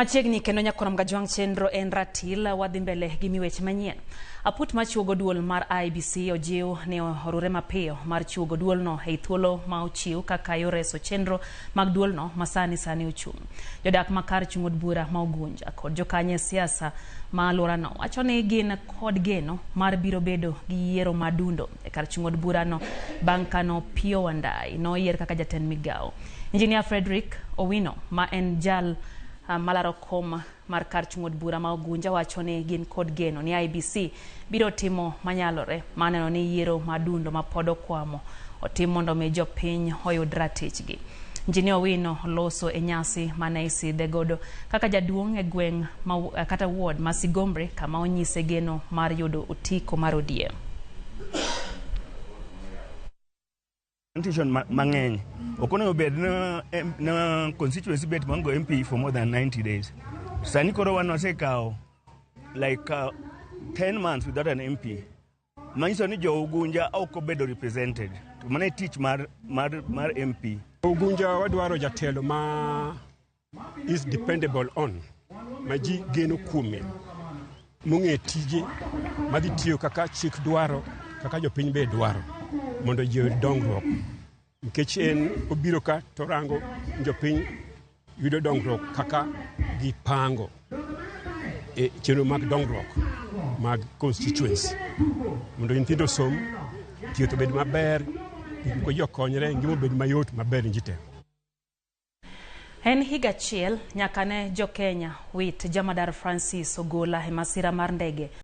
Machiegni kendo nyakorom gajwang' chenro en ratil wadhi mbele gi miweche manyien. Aput machuogo duol mar IEBC ojiw ni orure mapiyo mar chuogo duolno ei thuolo ma ochiw kaka yor reso chenro mag duolno ma sani sani ochung'. Jodak ma kar chung' od bura ma Ugunja kod jokanyo e siasa ma alworano wacho ni gin kod geno mar biro bedo gi yiero madundo e kar chung' od burano bang' kano Opiyo Wandayi noyier kaka jatend migawo. Injinia Frederick Owino ma en jal malaro kom mar kar chung' od bura ma Ugunja wacho ni gin kod geno ni IEBC biro timo manyalore mar neno ni yiero madundo ma pod okwamo otim mondo mi jopiny oyud ratichgi. Injinia Owino loso e nyasi mane isidhe godo kaka jaduong' e gweng' ma kata ward ma Sigombre kama onyise geno mar yudo otiko mar ODM. Representation mang'eny ok onego bed na constituency bet maonge MP for more than 90 days. Sani koro wan wasekawo like 10 months without an MP. Manyiso ni jo Ugunja ok obedo represented. To mano e tich mar MP. Ugunja wadwaro jatelo ma is dependable on, ma ji geno kuome, mong'e tije, madhi tiyo kaka chik dwaro, kaka jopiny be dwaro, mondo ji oyud dongruok. Nikech en obiro ka to orango jopiny yudo dongruok kaka gipango e chenro mag dongruok mag constituency. Mondo nyithindo osom, thieth obed maber, gik moko ji okonyre, ngima obed mayot maber ne ji te. En higa achiel nyaka ne jo-Kenya wit jamadar Francis Ogola e masira mar ndege.